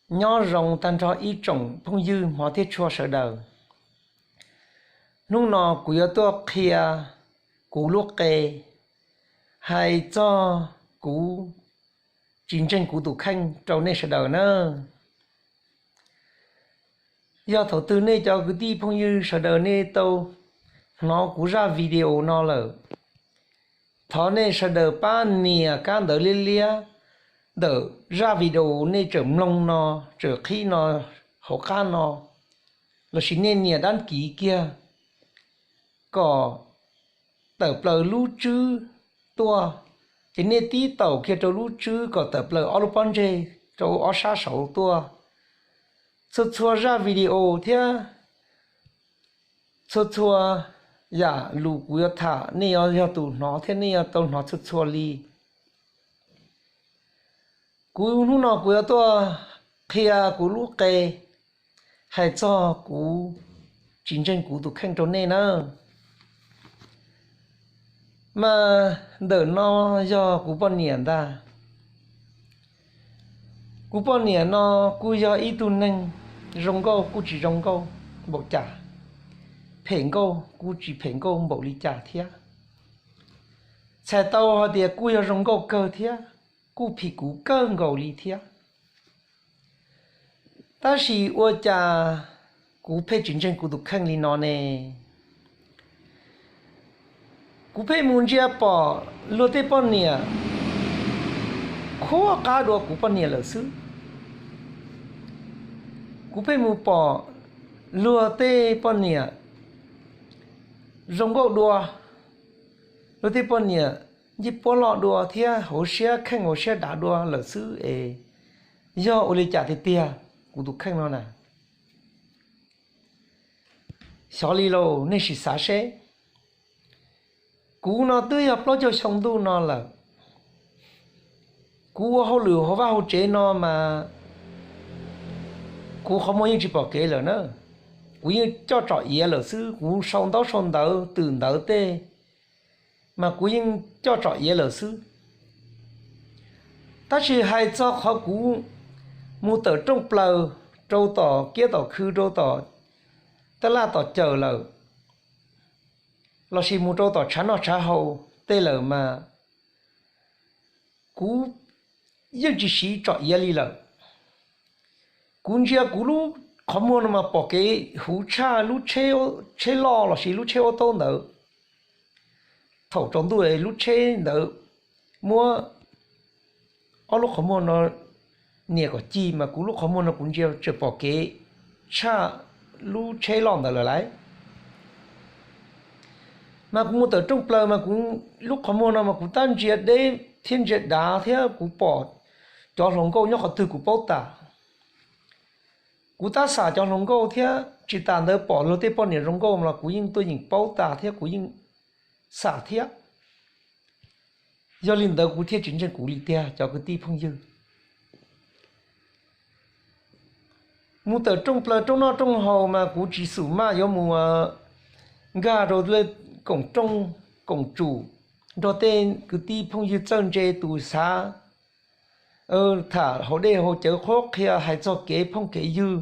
Nyob zoo tag nrho ib tsoom phooj ywg hmov thiab tshua sawv daws. Hnub no kuv yuav tuaj qhia kuv lub qe hais txog kuv tsis ntseeg kuv tus kheej rau nej sawv daws na. Yog thaum twg nej cov kwv tij phooj ywg sawv daws nej tau hnov kuv zaj video no lawm, thov nej sawv daws pab nias kab ntawv liab liab ntawm zaj video nej tseem mloog no, tseem qhib no hauv qab no, lossis nej nias dab kiv kiag kom tawm plaws lub tswb tuaj, ces nej tib taum kiag rau lub tswb kom tawm plaws ob lub pob ntseg rau ob sab saud tuaj. Txhua txhua zaj video thiab txhua txhua yam lus kuv yuav tham nej yuav yog tus hnov thiab nej yuav tau hnov txhua txhua li. Kuv hnub no kuv yuav tuaj qhia kuv lub qe hais txog kuv tsis ntseeg kuv tus kheej rau nej na. Mas ntawm no yog kuv poj niam ntag. Kuv poj niam no kuj yog ib tug neeg zoo nkauj kuj tsis zoo nkauj npaum cas, phem nkauj kuj tsis phem nkauj npaum li cas thiab. Txhais tau hais tias kuj yog zoo nkauj kawg thiab, kuj phim kuv kawg nkaus li thiab. Tab sis ua cas kuv pheej tsis ntseeg kuv tus kheej li no ne? Kuv pheej mus ntsia pom luag tej poj niam qhuab qab dua kuv poj niam lawm xwb. Kuv pheej mus pom luag tej poj niam zoo nkauj dua, luag tej poj niam ncej puab loj dua thiab hauv siab kheej hauv siab dav dua lawm xwb es yog ua li cas tiag tiag kuv tus kheej no na? Xyov li lauj, nej sim xav seb. Kuv no twb yog plaub caug xyoo ntuj no lawm. Kuv ua hauj lwm hauv vaj hauv tsev no mas kuv qhov muag yeej tsis pom kev lawm na. Kuv yeej coj tsom iav lawm xwb, kuv sau ntaub sau ntawv twm ntawv tej mas kuv yeej coj tsom iav lawm xwb. Tab sis hais txog qhov kuv mus tawm rooj plaws rau tom kiab tom khw rau tom taj laj tom cawm lawm, lossis mus rau tom tshav noj tshav haus tej lawm mas kuv yeej tsis siv tsom iav li lawm. Kuv ntsia kuv lub qhov muag no mas pom kev huv tshaj lub tsheb loj lossis lub tsheb ua taub ntawd. Thaum tsaus ntuj lub tsheb ntawd muab ob lub qhov muag no nias kom ci mas kuv lub qhov muag no kuv ntsia tseem pom kev tshaj lub tsheb loj ntawd lawm lauj. Mas kuv mus tawm rooj plaws mas kuv lub qhov muag no mas kuv tab ntsia deb thiab ntsia dav thiab kuv pom cov hluas nkauj nyob qhov twg kuv paub tas. Kuv tab xam cov hluas nkauj thiab tsis tas ntawd pom luag tej poj niam zoo nkauj los kuv yeej tuaj yeem paub tas thiab kuv yeej xam thiab. Yog li ntawd kuv thiaj tsis ntseeg kuv li tiag cov kwv tij phooj ywg. Mus tawm rooj plaws rooj noj rooj haus mas kuv tsis xum maj yuav mus nkag rau koom rooj koom tsum nrog tej kwv tij phooj ywg txawj ntse tus xav tham hauv dej hauv cawv qhuab qhia hais txog kev phooj kev ywg,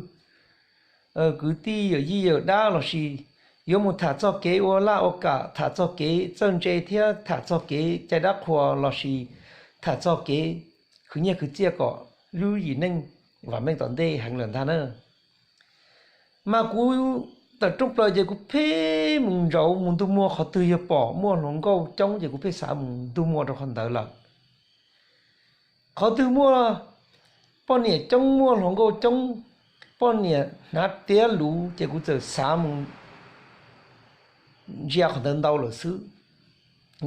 kwv tij yawm yij yawm dab lossis yuav mus tham txog kev ua laj ua kam, tham txog kev txawj ntse thiab tham txog kev cai dab qhuas lossis tham txog kev khwv nyiaj khwv txiaj kom lub yim neej vam meej tom ntej heev lawm ntag na. Mas kuv tawm rooj plaws ces kuv pheej mus ntsauv mus ntug muag qhov twg yog pom muaj hluas nkauj coob ces kuv pheej xav mus ntug muag rau qhov ntawd lawm. Qhov twg muaj poj niam coob muaj hluas nkauj coob, poj niam hnav tiab luv ces kuv txawm xav mus ntsia qhov ntawd ntau lawm xwb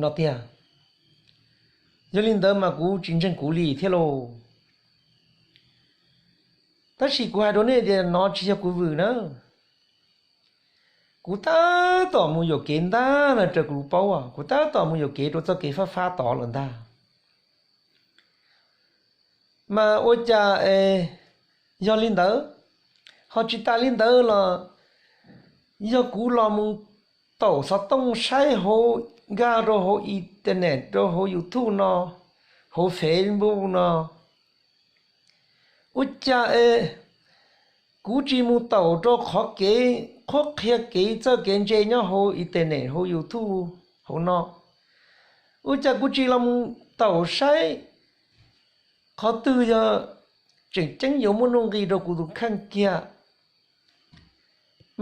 no tiag. Yog li ntawd mas kuv tsis ntseeg kuv li thiab lauj. Tab sis kuv hais rau nej tias no tsis yog kuv vwm na. Kuv tab tom mus yuam kev ntag no raws kuv paub, kuv tab tom mus yuam kev rau txoj kev fab fab tod lawm ntag. Mas ua cas es yog li ntawd, ho tsis tas li ntawd los yog kuv los mus taum xov tooj saib hauv, nkag rau hauv internet rau hauv YouTube no, hauv Facebook no, Ua cas es kuv tsis mus taus rau qhov kev qhuab qhia kev txawj kev ntse nyob hauv internet hauv YouTube hauv no? Ua cas kuv tsis los mus taus saib qhov twg yog tseem ceeb yuav muaj nuj nqis rau kuv tus kheej kiag?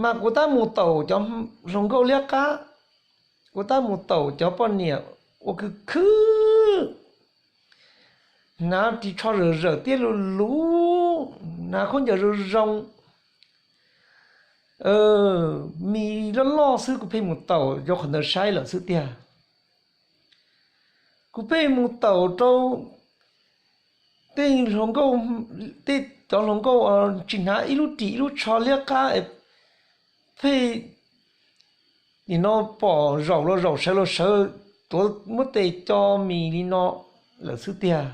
Mas kuv tab mus taus cov hluas nkauj liab qab, kuv tab mus taus cov poj niam ua khwv khwv, hnav ris tsho zawm zawm tiab lus luv, hnav khaub ncaws zoo zoo, mis loj loj xwb, kuv pheej mus taus rau qhov ntawd saib lawm xwb tiag. Kuv pheej mus taus rau tej hluas nkauj, tej cov hluas nkauj tsis hnav ib lub ris ib lub tsho liab qab, pheej nim no pom zaum los zaum sawv los sawv, tuav muab tes co mis li no lawm xwb tiag.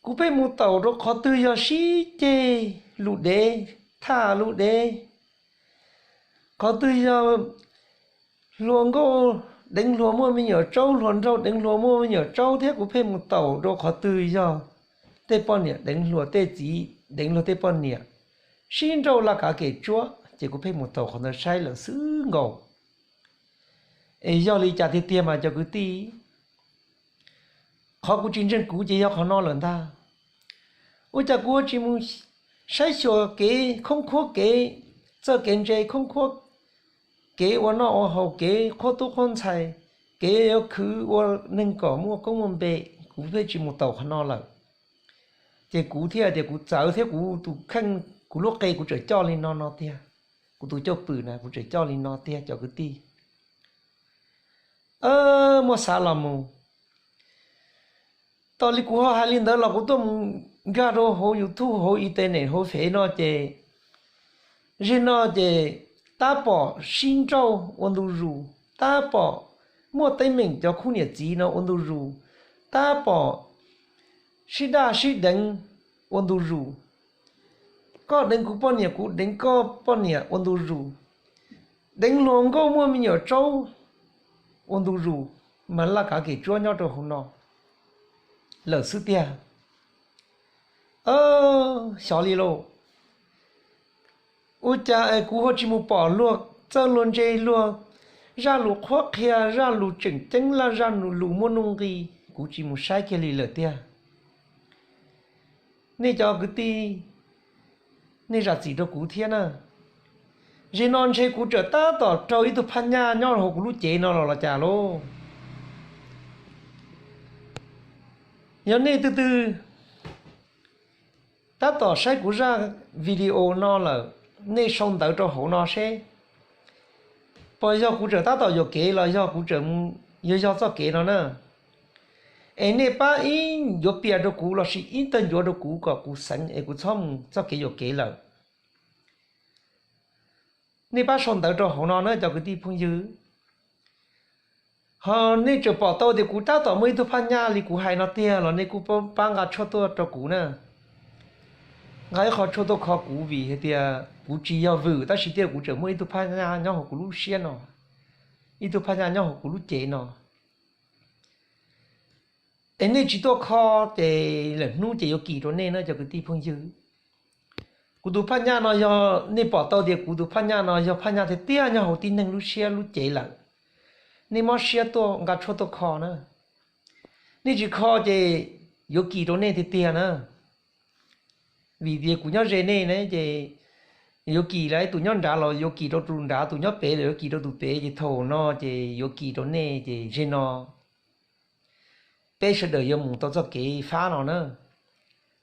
Kuv pheej mus taus rau qhov twg yog sib ceg lus dev, thaj lus dev, qhov twg yog hluas nkauj deev hluas muaj me nyuam tsaub, hluas nraug deev hluas muaj me nyuam tsaub thiab. Kuv pheej mus taus rau qhov twg yog tej poj niam deev hluas, tej txiv deev hluas tej poj niam, sib nrauj laj kav kem tsuab, ces kuv pheej mus taus qhov ntawd saib lawm xwb nkaus. Es yog li cas tiag tiag mas cov kwv tij, qhov kuv tsis ntseeg kuv ces yog qhov no lawm ntag. Ua cas kuv tsis mus saib xyuas kev khoob khuab kev txawj kev ntse, khoob khuab kev ua noj ua haus, kev qhuab tub qhuab ntxhais, kev yuav khwv ua neeg kom muaj koob muaj npe? Kuv thiaj tsis mus taus qhov no lawm. Ces kuv thiaj tias kuv txawv thiab kuv tus kheej, kuv lub qe kuv tseem coj li no no tiag, kuv tus cwj pwm na kuv tseem coj li no tiag cov kwv tij. Muab xav los mus, tas li kuv ho hais li ntawd los kuv tuaj mus nkag rau hauv YouTube, hauv internet, hauv fev no ces, zim no ces tab pom sib nrauj ua ntu zus, tab pom muaj teeb meem cov khub niam txiv no ua ntu zus, tab pom sib daj sib deev ua ntu zus, koj deev kuv poj niam, kuv deev koj poj niam ua ntu zus, deev hluas nkauj muaj me nyuam tsaub ua ntu zus, mas laj kav kem tsuab nyob rau hauv no lawm xwb tiag. Xyov li lauj, ua cas es kuv ho tsis mus pom luag txawj luag ntse, luag zaj lus qhuab qhia, zaj lus tseem ceeb, laj zaj lus muaj nuj nqis, kuv tsis mus saib kiag li lawm tiag. Nej cov kwv tij, nej zam txim rau kuv thiab na. Zim no ntshe kuv tseem tab tom raug ib tug phaj nyaj nyob hauv kuv lub cev no los los cas lauj. Yog nej twg twg tab tom saib kuv zaj video no lawm, nej sau ntawv rau hauv no seb puas yog kuv tseem tab tom yuam kev los yog kuv tseem mus yog yog txoj kev no na. Es nej pab ib ncuav pias rau kuv lossis ib tawg ncuav rau kuv kom kuv xeev es kuv txhob mus txoj kev yuam kev lawm. Nej pab sau ntawv rau hauv no na cov kwv tij phooj ywg. Ho nej tseem pom tau tias kuv tab tom muaj ib tug phaj nyaj li kuv hais no tiag los nej kuj pab nqa tshuaj tuaj rau kuv na. Nqa ib qho tshuaj tuaj kho kuv vim hais tias kuv tsis yog vwm tab sis tiag kuv tseem muaj ib tug phaj nyaj nyob hauv kuv lub siab no, ib tug phaj nyaj nyob hauv kuv lub cev no. Es nej tsis tuaj kho ces lwm hnub ces yuav kis rau nej na cov kwv tij phooj ywg. Kuv tus phaj nyaj no yog nej pom tau tias kuv tus phaj nyaj no yog phaj nyaj tiag tiag nyob hauv tib neeg lub siab lub cev lawm, nej mob siab tuaj nqa tshuaj tuaj kho na. Nej tsis kho ces yuav kis rau nej tiag tiag na. Vim tias kuv nyob ze nej ne ces yuav kis lawm, tus nyob nrad los yuav kis rau tus nrad, tus nyob pem los yuav kis rau tus pem, ces thaum no ces yuav kis rau nej ces ze no peb sawv daws yuav mus tau txoj kev fab no na.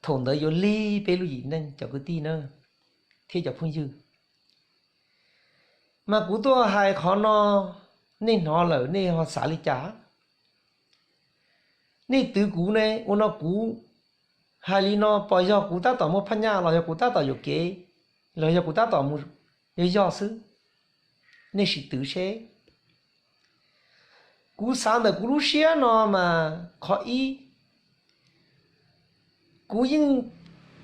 Thaum ntawd yuav lig peb lub yim neej cov kwv tij na thiab cov phooj ywg. Mas kuv tuaj hais qhov no, nej hnov lawm nej ho xav li cas? Nej twv kuv ne, ua no kuv hais li no puas yog kuv tab tom muaj phaj nyaj los yog kuv tab tom yuam kev los yog kuv tab tom mus yog yog xwb? Nej sim twv seb. Kuv xav ntawm kuv lub siab no mas qhov ib, kuv yeej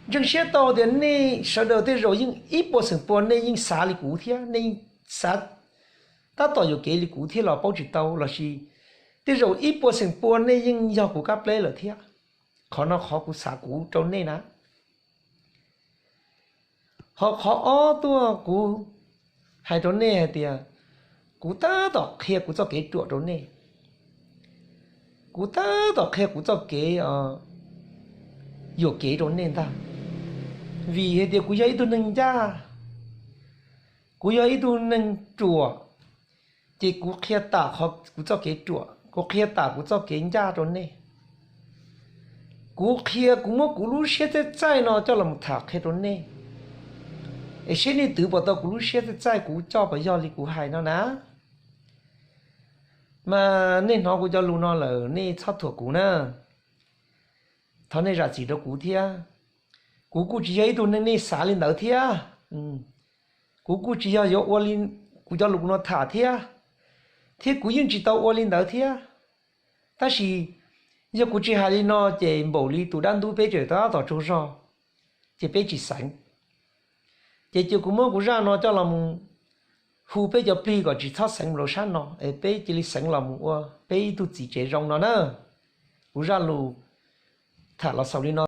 ntseeg siab tau tias nej sawv daws tej zaum yeej ib puas xeem pua nej yeej xav li kuv thiab, nej yeej xav tab tom yuam kev li kuv thiab los paub tsis tau lossis tej zaum ib puas xeem pua nej yeej yog kuv kab pleb lawm thiab. Qhov no qhov kuv xav kuv rau nej na. Ho qhov ob tuaj kuv hais rau nej hais tias, kuv tab tom qhia kuv txoj kev ruam rau nej. Kuv tab tom qhia kuv txoj kev yuam kev rau nej ntag. Vim hais tias kuv yog ib tug neeg ncaj, kuv yog ib tug neeg ruam, ces kuv qhia tam qhov kuv txoj kev ruam, kuv qhia tam kuv txoj kev ncaj rau nej. Kuv qhia, kuv muab kuv lub siab txaij txaij no coj los tham qhia rau nej, es seb nej twv puas tau kuv lub siab txaij txaij kuv coj puas yog li kuv hais no na. Mas nej hnov kuv cov lus no lawm nej txhob thuam kuv na. Thov nej zam txim rau kuv thiab. Kuv kuj tsis yog ib tug neeg nej xav li ntawd thiab. Kuv kuj tsis yog yuav ua li kuv cov lus no tham thiab, thiab kuv yeej tsis tau ua li ntawd thiab. Tab sis yog kuv tsis hais li no ces npaum li tus dab ntub peb tseem tab tom tsaug zog, ces peb tsis xeev. Ces cia kuv muab kuv zaj no coj los mus hu peb cov plig kom tsis txhob xeev mus rau sab no, es peb cia li xeev los mus ua peb ib tug txiv tsev zoo no na. Kuv zaj lus tham los xaus li no.